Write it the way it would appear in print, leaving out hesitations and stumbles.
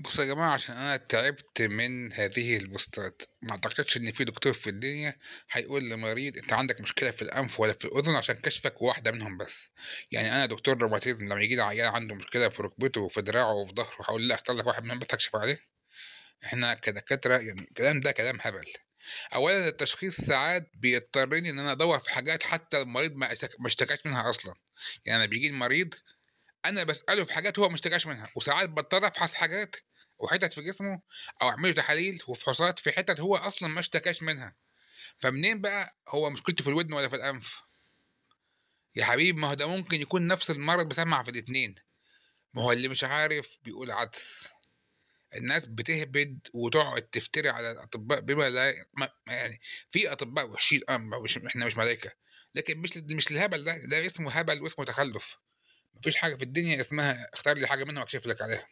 بصوا يا جماعة، عشان أنا تعبت من هذه البوستات. ما أعتقدش إن في دكتور في الدنيا هيقول لمريض أنت عندك مشكلة في الأنف ولا في الأذن عشان كشفك واحدة منهم بس. يعني أنا دكتور روماتيزم لما يجي لي عيان عنده مشكلة في ركبته وفي دراعه وفي ظهره هقول له اختار لك واحد منهم بس أكشف عليه؟ إحنا كدكاترة يعني الكلام ده كلام هبل. أولا التشخيص ساعات بيضطرني إن أنا أدور في حاجات حتى المريض ما اشتكاش منها أصلا. يعني أنا بيجي المريض أنا بسأله في حاجات هو ما اشتكاش منها، وساعات بضطر أفحص حاجات وحتت في جسمه أو أعمل له تحاليل وفحوصات في حتت هو أصلا ما اشتكاش منها. فمنين بقى هو مشكلته في الودن ولا في الأنف؟ يا حبيبي ما هو ده ممكن يكون نفس المرض بسمع في الاتنين. ما هو اللي مش عارف بيقول عدس. الناس بتهبد وتقعد تفتري على الأطباء بما لا ما يعني في أطباء وحشين، احنا مش ملايكة، لكن مش الهبل ده، ده اسمه هبل واسمه تخلف. مفيش حاجة في الدنيا اسمها اختار لي حاجة منها واكشف لك عليها.